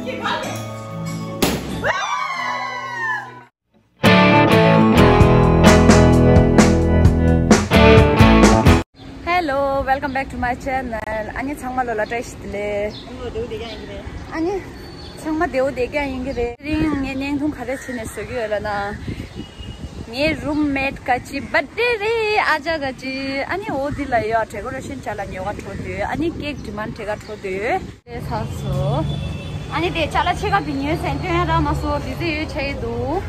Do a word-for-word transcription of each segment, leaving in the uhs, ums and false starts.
Hello, welcome back to my channel. ཨ་ནི་ཚང་མ་ལོ་ལ་བཀྲ་ཤིས་བདེ་ལེགས། ཨ་ནི་ཚང་མ་བདེ་པོ་བསྡད་ཀྱི་ཡིན་གྱི་རེད། དེ་རིང་ངས་བརྙན་ཐུང་ག་རེ་བྱས་ནས་བཟོ་གི་ཡོད་ལབ་ན། ངའི་རུམ་མེཊ་ག་ཅི་བར་ཌེ་རེད། ཨ་ཅག་ག་ཅི། ཨ་ནི་འོ་འདི་ལ་ཡོད་ཌེ་ཀོ་རེ་ཤན་བྱ་ལ་ཉོ་ག་འགྲོ་འདོད། ཨ་ནི་ཀེག་ཌི་མན་ཌི་བྱེད་ག་འགྲོ་འདོད། དེ་ཚར་སོང་། ཨ་ནི་དེ་ཅ་ལག་ཕྱེད་ཀ་དེ་ཉོས་ཟིན་སྟོན་ཡ་རག་མ་སོང་། དེ་ཚོ་ཡོད་ཆ་ཡི་འདུག་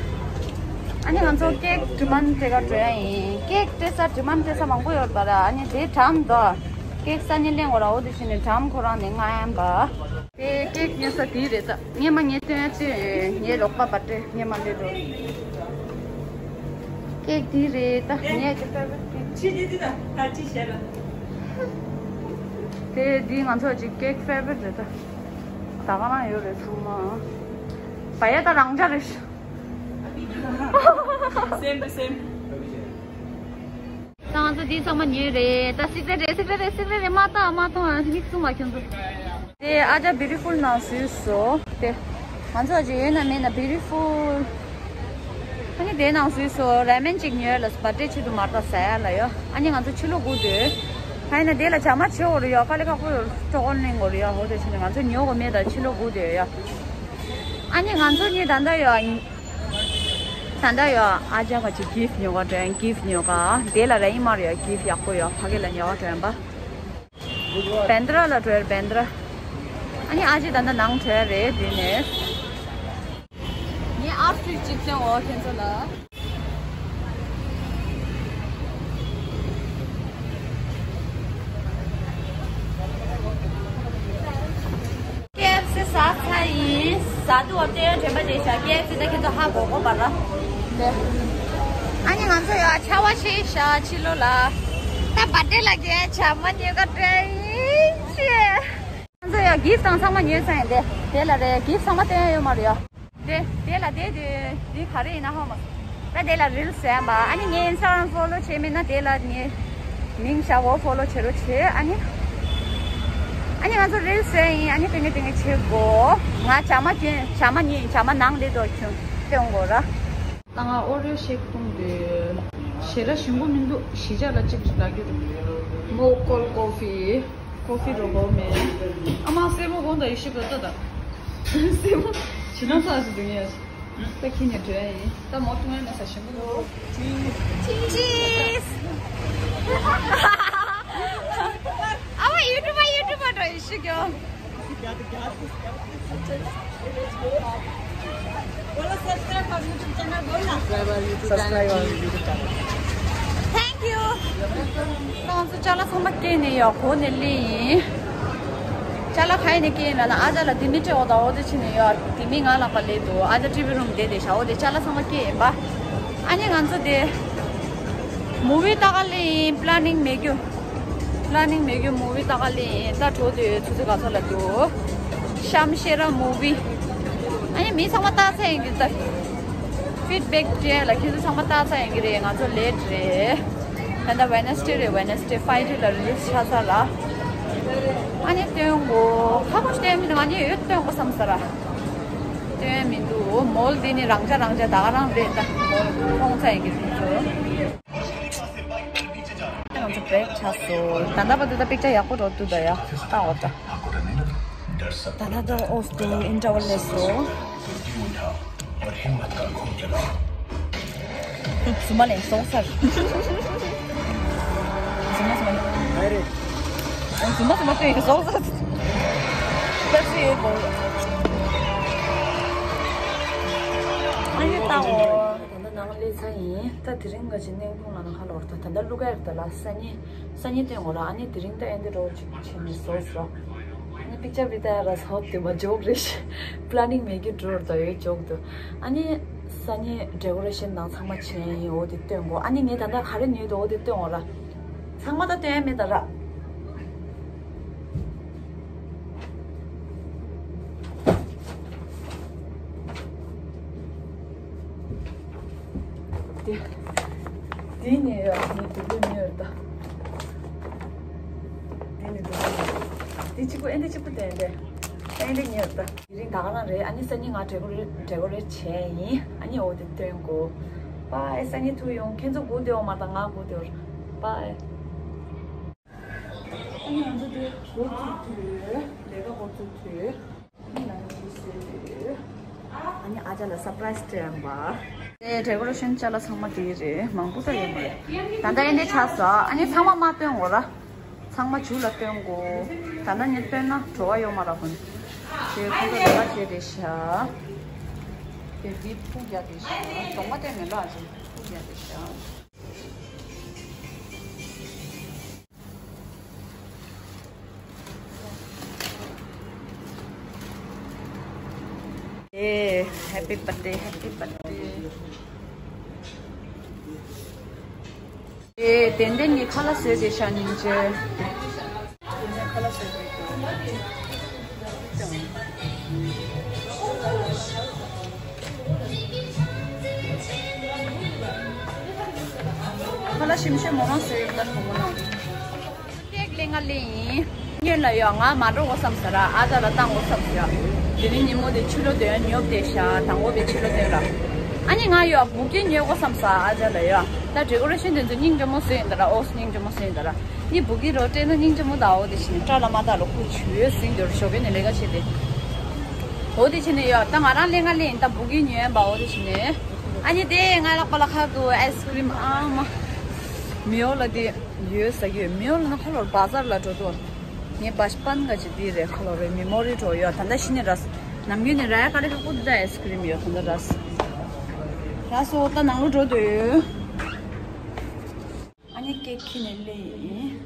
ཨ་ནི་ང་ཚོ་ཀེག་ཌི་མན་ཌི་བྱེད་ག་འགྲོ་ཡ་ཡིན། ཀེག་སྤྲད་ས་ཌི་མན་ཌི་སྤྲད་ས་མང་པོ་ཡོད་པ་ར། ཨ་ནི་དེ་གྲམ་དོ། ཀེག་ས་ནི་གླེང་བ་ར། འོ་དེ་བྱས་ནས་གྲམ་ཁོ་རང་ནས་ང་ཡན་པ། དེ་ཀེག་ཉོ་ས་དེ་རེད་ད། ངས་མ་ངས་སྟོན་ཡ་ཅི། ངའི་རོགས་པ་བར་ཌེ་ངས་མ་ལས་འགྲོ། ཀེག་འདི་རེད་ད། ངས་ཀེག་ཕེ་ཝ་རི་ཊི་ཀེག་ཅི་འདི་འདི་ད་ད་ཅི་བྱས་ལ། དེ་འདི་ང་ཚོ་ཅིག་ཀེག་ཕེ་ཝ་རི་ཊི་རེད་ད། ད་ག་རང་ཡོད་རེད་ཚང་མ། བ་ཡ་ད་རང་འཇགས་རེད། Same to same. ད་ང་ཚོ་འདི་ཚང་མ་ཉོས་རེད། ད་སི་ཏེ་རེད། སི་ཏེ་རེད། སི་ཏེ་རེད། མ་ལྟ་མ་མཐོང་། ཡིག་གསུམ་མ་ཁྱོད་ཚོ། དེ་ཨ་ཅག་བིའུ་ཊི་ཕུལ་ནང་བཟོས་སོ། དེ་ང་ཚོ་ཨ་ཅག་ཡོད་ན་མེད་ན་བིའུ་ཊི་ཕུལ། ཨ་ནི་དེ་ནང་བཟོས་སོ། ར་མེན་ཅིག་ཉོས་ལ་བར་ཌེ་ཆེད་དུ་མ་རེད་ད་ཟ་ཡ་ལ་ཡོད། ཨ་ནི་ང་ཚོ་ཕྱི་ལོགས་སྒུག་སྡོད། ཧ་ཡིན་ན་དེ་ལ་ཇ་མ་བྱེད་འོ་རེད་ཡོད། དཀའ་ལས་ཁག་པོ་ཡོད། ཅོ་ཀོ་ལེན་འོ་རེད་ཡོད། འོ་དེ་བྱས་ནས་ང་ཚོ་ཉོ་དགོས་མེད་ད་ཕྱི་ལོགས་སྒུག་སྡོད་ཡོད། ཨ་ནི་ང་ཚོ་གཉིས་ད་ལྟ་ཡོད། ད་ལྟ་ཡོད། ཨ་ཅག་ག་ཅིག་གིཕ་ཊི་ཉོ་ག་འགྲོ་ཡིན། གིཕ་ཊི་ཉོ་ག་དེ་ལ་ར་ཡིན་མ་རེད་ཡོད། གིཕ་ཊི་ཡག་པོ་ཡོད། ཕ་གི་ལ་ཉོ་ག་འགྲོ་ཡིན་པ། བེན་དྲ་ལ་འགྲོ་ཡ། བེན་དྲ། ཨ་ནི་ཨ་ཅེ་ད་ལྟ་ནང་འགྲོ་ཡ་རེད་དེ་ནས། ངས་ཨའུ་ཊི་ཕིཊ་ཅིག་སྟོན་འོ་ཁྱེད་ཚོ་ལ། ཀེ་ཨེཕ་སི་ཟ་ཚར་ཡིན། ཟ་དུས་བ་སྟོན་དྲན་པ་བྱས་ཤག་ཀེ་ཨེཕ་སི་ད་ཁྱེད་ཚོ་ཧ་གོ་གོ་བ་ར། ཨ་ནི་ང་ཚོ་ཡ་ཆར་པ་ཆེ་ཤག་ཕྱི་ལོགས་ལ། ད་བར་ཌེ་ལ་རྒྱལ་ཇ་མ་ཉོ་ག་འགྲོ་ཡིན་ཅེས། ང་ཚོ་ཡ་གིཕ་ཊི་དང་ཚང་མ་ཉོས་ཚར་ཡིན་ཏེ། དེ་ལ་རེད། གིཕ་ཊི་ཚང་མ་སྟོན་ཡ་ཡོད་མ་རེད་ཡ། དེ་དེ་ལ་དེ་དེ་དེ་ག་རེ་ཡིན་ན་ཧ་མ་སོང་། ད་དེ་ལ་རིལ་བཟོས་ཡ་པ། ཨ་ནི་ངའི་ཨིན་སི་ཊ་གྷ་རམ་ཕོ་ལོ་བྱས་མེད་ན་དེ་ལ་ངའི་མིང་བཞག་འོ་ཕོ་ལོ་བྱེད་རོགས་བྱེད། ཨ་ནི་ཨ་ནི་ང་ཚོ་རིལ་བཟོས་ཡིན། ཨ་ནི་ཏིང་ངེ་ཏིང་ངེ་བྱེད་དགོས། ང་ཇ་མ་གྱོན། ཇ་མ་ཉོས། ཇ་མ་ནང་དེ་ཚོ་གྱོན་སྟོན་དགོས་ར། ད་ང་ཨོ་རིའོ་ཤེག་འཐུང་དུས་ཞེ་དྲག་ཞིམ་པོ་མི་འདུག་གཞིས་ཆགས་ལ་གཅིག་གཅིག་ལབ་རྒྱུ་རེད། མོ་ཀོལ་ཀོ་ཕི། ཀོ་ཕི་རོ་བོ་མེ། ཨ་མ་སེར་མོ་གོང་དང་ཡེ་ཤུ་ག་ད་ད། སེར་མོ་ཇི་ན་ས་སུ་དུ་ངས་ད་ཁྱི་ཉེ་དྲོད་ཡིན། ད་མོ་ཐུང་ཡ་ན་ས་ཞིམ་པོ་འདུག་ཅིས། ཨ་མ་ཡུ་ཊུབ་པ་ཡུ་ཊུབ་པ་འདྲ་ཡེ་ཤུ་གྱོ། बोलो, subscribe our YouTube channel, बोल ना। Subscribe our YouTube channel. Thank you. ང་ཚོ་ཅ་ལག་ཚང་མ་སྐྱེལ་ནས་ཡོད། གོ་ནས་སླེབས་ཡིན། ཅ་ལག་ག་ཡིན་ནས་སྐྱེལ་ཡིན་ལབ་ན། ཨ་ཅག་ལ་དེ་མི་སྤྲད་འོ་ད། འོ་དེ་ཕྱིན་ནས་ཡོད། དེ་མི་ང་ལ་པ་ལས་འདུག་ཨ་ཅག་ཊི་ཝི་རུམ་བསྡད་བསྡད་ཤག་འོ་དེ་ཅ་ལག་ཚང་མ་སྐྱེལ་ཡིན་པ། ཨ་ནི་ང་ཚོ་དེ་མུ་ཝི་ལྟ་ག་སླེབས་ཡིན། པི་ལ་ནིང་མེད་རྒྱུ། པི་ལ་ནིང་མེད་རྒྱུ་མུ་ཝི་ལྟ་ག་སླེབས་ཡིན། ད་འགྲོ་དུས་ཆུ་ཚོད་ག་ཚོད་ལ་འདུག་ཤམ་ཤེ་ར་མུ་ཝི། ཨ་ནི་མི་ཚང་མ་ལྟ་ཚར་ཡིན་གྱི། ད་ཕིཌ་བེག་སྤྲད་ལ་ཁྱེད་ཚོ་ཚང་མ་ལྟ་ཚར་ཡིན་གྱི་རེད། ང་ཚོ་ལེཊ་རེད། ད་ལྟ་ཝེ་ནེ་སི་ཌེ་རེད། ཝེ་ནེ་སི་ཌེ་ཕ་རའི་ཌེ་ལ་རི་ལིས་ཆགས་ཚར་ལ། ཨ་ནི་སྟོན་དགོས། ཁ་ཁོ་སྟོན་མི་འདུག་ང་ནི་ཡོད་སྟོན་དགོས་བསམ་ས་ར། སྟོན་མི་འདུག་མོལ་འདི་ནི་རང་ཅག་རང་ཅག་ད་ག་རང་རེད། ད་མོལ་མཐོང་ཚར་ཡིན་གྱི་དེ་ཚོ། ང་ཚོ་བྷེ་རེག་ཆགས་སོང་། ད་ལྟ་བར་དུ་ད་པིག་ཅར་ཡག་པོ་འགྲོ་འདུག་ད་ཡ་ལྟ་འོ་ད། ད་ལྟ་ད་ཨོཕ་འདུག་ཨིན་ཊར་ཝལ་སླེབས་སོང་། ཟུར་མ་ལེན་སོང་ཟེར། ཟུར་མ་ཟུར་མ་ལེན། ཟུར་མ་ཟུར་མ་སྟོན་ཡིན་སོང་ཟེར། ད་སུ་ཡོད་གོ། ཨ་ཡོད་ལྟ་འོ། ད་ལྟ་ནང་སླེབས་ཚར་ཡིན། ད་དེ་རིང་ག་ཅིག་གནས་ཁུངས་ལ་ན་ཧ་ལོར་ད་ད་ལྟ་ཀླུ་མཁར་ད་ལ་སང་ཉིན་སང་ཉིན་སྟོན་དགོས་ལ། ཨ་ནི་དེ་རིང་ད་ཨེ་འདི་འགྲོ་ཅིག་བྱེད་མི་སོ་སོ། ཨ་ནི་པིག་ཅར་བི་ད་ཡ་ར་ཧོབ་དེ་མ་ཇོག་རེད་ཤི། པི་ལ་ནིང་མེད་ཀྱི་འགྲོ་ད་ཡོད་ཇོག་ཏུ། ཨ་ནི་སང་ཉིན་ཌེ་ཀོ་རེ་ཤན་དང་ཚང་མ་བྱས་ཡིན། འོ་དེ་སྟོན་དགོས། ཨ་ནི་ངས་ད་ལྟ་ག་རེ་ཉོས་འདུག་འོ་དེ་སྟོན་དགོས་ར། ཚང་མ་ད་སྟོན་ཡ་མེད་ད་ར། དེ། དེ་ནས་ཡ་ནི་དུ་ལུ་ཉོས་ད། དེ་ནི་དུ་ལུ། དེ་གཅིག་པུ་ཨེ་འདི་གཅིག་པུ་དེ་འདྲ། ཨེ་འདི་ཉོས་ད། དེ་རིང་ད་ག་རང་རེད། ཨ་ནི་སང་ཉིན་ང་ཌེ་ཀོ་རེ་ཌེ་ཀོ་རེ་བྱས་ཡིན། ཨ་ནི་འོ་དེ་སྟོན་དགོས། པཱ་ཨེ། སང་ཉིན་ཐུག་ཡོང་། ཁྱེད་ཚོ་སྒུག་བསྡད་འོ་མ་ད་ང་སྒུག་བསྡད་འོ། པཱ་ཨེ། ཨ་ནི་ང་ཚོ་དེ་འགོ་བཙུགས་དུས། ལས་ཀ་འགོ་བཙུགས་དུས། ཨ་ནི་ང་ཚོ་དེ་བཟོས་དུས། ཨ་ནི་ཨ་ཅག་ལ་སར་པ་རའི་སི་སྤྲད་ཡང་པ། དེ་ཌེ་ཀོ་རེ་ཤན་ཅ་ལག་ཚང་མ་དེ་རེད། མང་པོ་ད་ཡོད་མ་རེད། ད་ལྟ་ཨེ་འདྲ་ཆགས་སོང་། ཨ་ནི་ཚང་མ་མ་སྟོན་འོ་ར། ཚང་མ་མཇུག་ལ་སྟོན་དགོས། ད་ལྟ་ནས་སྟོན་ན་བྲོ་བ་ཡོད་མ་རེད་ཁོ། དེ་ཁོ་ཚོ་ལས་ཀ་བྱས་བསྡད་ཤག་དེ་འདི་ཕུག་རྒྱག་བསྡད་ཤག་གདོང་པ་བསྟན་མེད་ལ། ཨ་ཅེ་ཕུག་རྒྱག་བསྡད་ཤག་ཨེ། Happy birthday, happy birthday. ཨེ། ཏན་ཏན་ནི་ཁ་ལག་བཟོས་བསྡད་ཤག་སྙིང་རྗེ། ཏན་ཏན་ཁ་ལག་བཟོས་བསྡད་ཤག་ཁ་ལག་ཞིམ་ཤོས་མོ་རང་བཟོས་ཡོད་ད། མོ་རང་། ཀེག་ལེན་ག་སླེབས་ཡིན། སྔོན་ལ་ཡོད། ང་མ་འགྲོ་དགོས་བསམ་ས་ར། ཨ་ཅག་ལ་བཏང་དགོས་བསམ་ས་ཡ། དེ་རིང་ཉིན་མོ་དེ་ཕྱི་ལོགས་དེ་ཡང་ཉོབ་བསྡད་ཤག་དང་པོ་དེ་ཕྱི་ལོགས་དེ་ར། ཨ་ནི་ང་ཡོད་བུ་གི་ཉོ་དགོས་བསམ་ས། ཨ་ཅག་ལ་ཡོད་ད། ཌེ་ཀོ་རེ་ཤན་དེ་ཚོ་སྙིང་རྗེ་མོ་བཟོས་ཡིན་ད་ར། ཨོ་སྙིང་རྗེ་མོ་བཟོས་ཡིན་ད་ར། ནི་བུ་གི་རོ་སྤྲད་ན་སྙིང་རྗེ་མོ་ད། འོ་དེ་བཞིན་སྐྲ་ལ་མ་བཏགས་ལ་ཁུ་བྱུས་ཟིན་འགྱུར་ཞོགས་ཀས་ནས་ལས་ཀ་བྱས་ཏེ། འོ་དེ་བྱས་ནས་ཡོད་ད། ང་རང་ལེན་ག་སླེབས་ཡིན་ད། བུ་གི་ཉོས་ཡིན་པ། འོ་དེ་བྱས་ནས། ཨ་ནི་དེ་ང་ལག་པ་ལ་ཁ་གུ་ཨའི་སི་ཀི་རིམ་ཨ་མ། མེའོ་ལ་དེ། ཡོད་ཟེར་གྱི་ཡོད། མེའོ་ལ་ན་ཁོ་ལོར་བ་ཟར་ལ་འགྲོ་དོ། ངའི་བ་ཤ་པན་ག་ཅི་དེ་རེད། ཁོ་ལོར་རེད། མི་མོ་རི་འགྲོ་ཡོད་ད། ད་ཤི་ནི་རས། ནམ་རྒྱུན་ནི་ར་ཡ་ཀ་ལི་ཧ་ཀུ་ད་ཨའི་སི་ཀི་རིམ་ཡོད་ད། ད་རས། རས་སོ་ད་ནང་ལོ་འགྲོ་དོ་ཡོད། ཨ་ནི་ཀེག་ཁྱེར་ནས་སླེབས་ཡིན།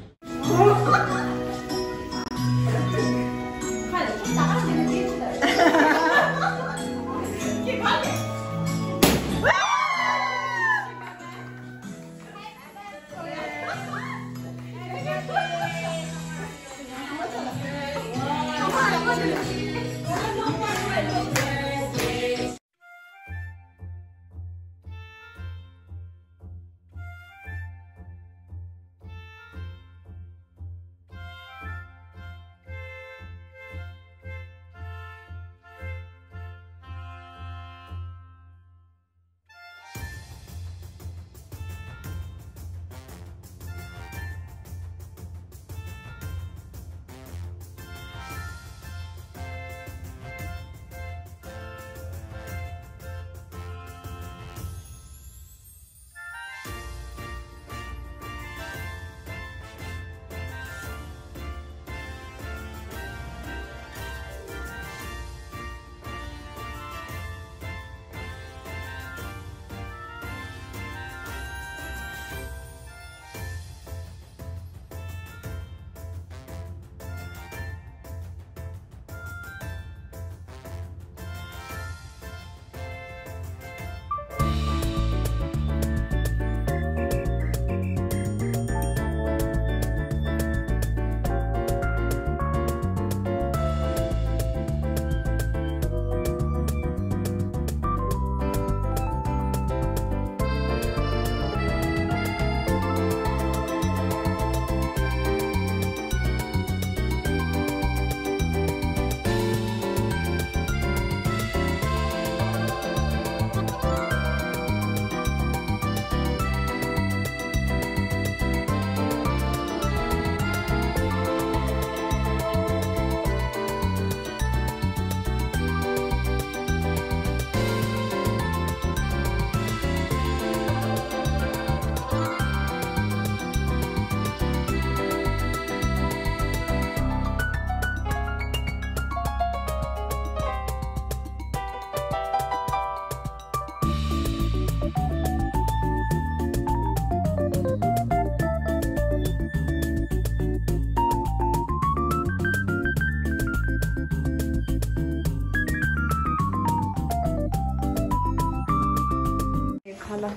ཁ་ལག་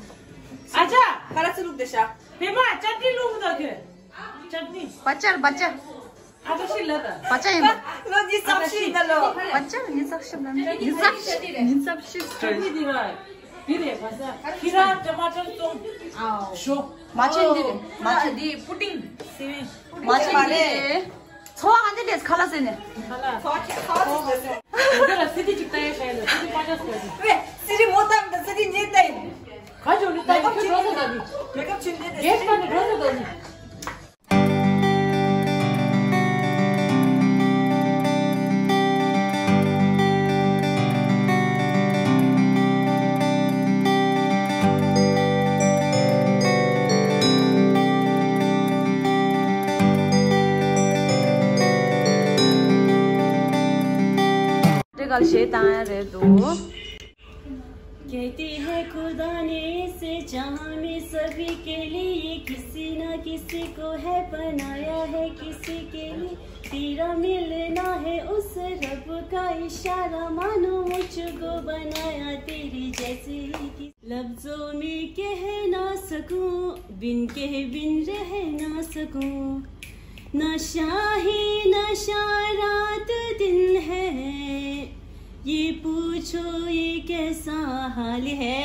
ཨ་ཅག་ཁ་ལག་ཚུར་བླུགས་བསྡད་ཤག་པད་མ་ཅ་ཏི་བླུགས་འདུག་གི། ཅ་ཏི། བ་ཅར་བ་ཅར། ཨ་ཅག་ཤི་ལ་ད། བ་ཅར་ཡིན་པ། ལོ་ཉི་ཤུ་རྩ་བཞི་ད་ལོ། བ་ཅར་ཉི་ཤུ་རྩ་བཞི་ལ་ནི། ཉི་ཤུ་རྩ་བཞི། ཉི་ཤུ་རྩ་བཞི། ཅ་ཏི་འདི་བ། འདི་རེད་བ་ས། ཁྱི་ར་ཊ་མ་ཊར་ཙོང་། ཨའོ། ཞོ། མ་ཆེན་འདི་རེད། མ་ཆེན། འདི་པུ་ཏིང་། སེ་བན། མ་ཆེན་འདི་རེད། ཚོར་བ་ག་འདྲ་རེད། ཁ་ལག་ཟས་ནས། ཁ་ལག་ཚོར་བ་ཁྱེད་ཚོར་བ་ཟས་ནས། འདི་ལ་སི་ཌི་གཅིག་ལྟ་ཡས་ཤ་ཡ་ལ་སི་ཌི་པ་ཅག་ཟ་གི། ཝེ། སི་ཌི་མོ་ལྟ་མི་འདུག་སི་ཌི་ངས་ལྟ་ཡིན། ག་ཅོ་ནི་ལྟ་ཡིན། ཁྱོད་འགྲོ་ས་ལྟ་གི། མེ་ཀབ་ཆུན་ཏེ་དེ། གེ་སི་པ་ནི་འགྲོ་ས་ལྟ་གི། དེ་ག་ལ་གཞས་བཏང་ཡ་རེད་འདུག། कहती है खुदा ने इस जहां में सभी के लिए किसी ना किसी को है बनाया है किसी के लिए। तेरा मिलना है उस रब का इशारा, मानो मुझको बनाया तेरे जैसे ही कि लफ्जों में कह ना सकूं, बिन कहे बिन रह ना सकूं। नशा ही नशा रात दिन है, ये पूछो ये कैसा हाल है।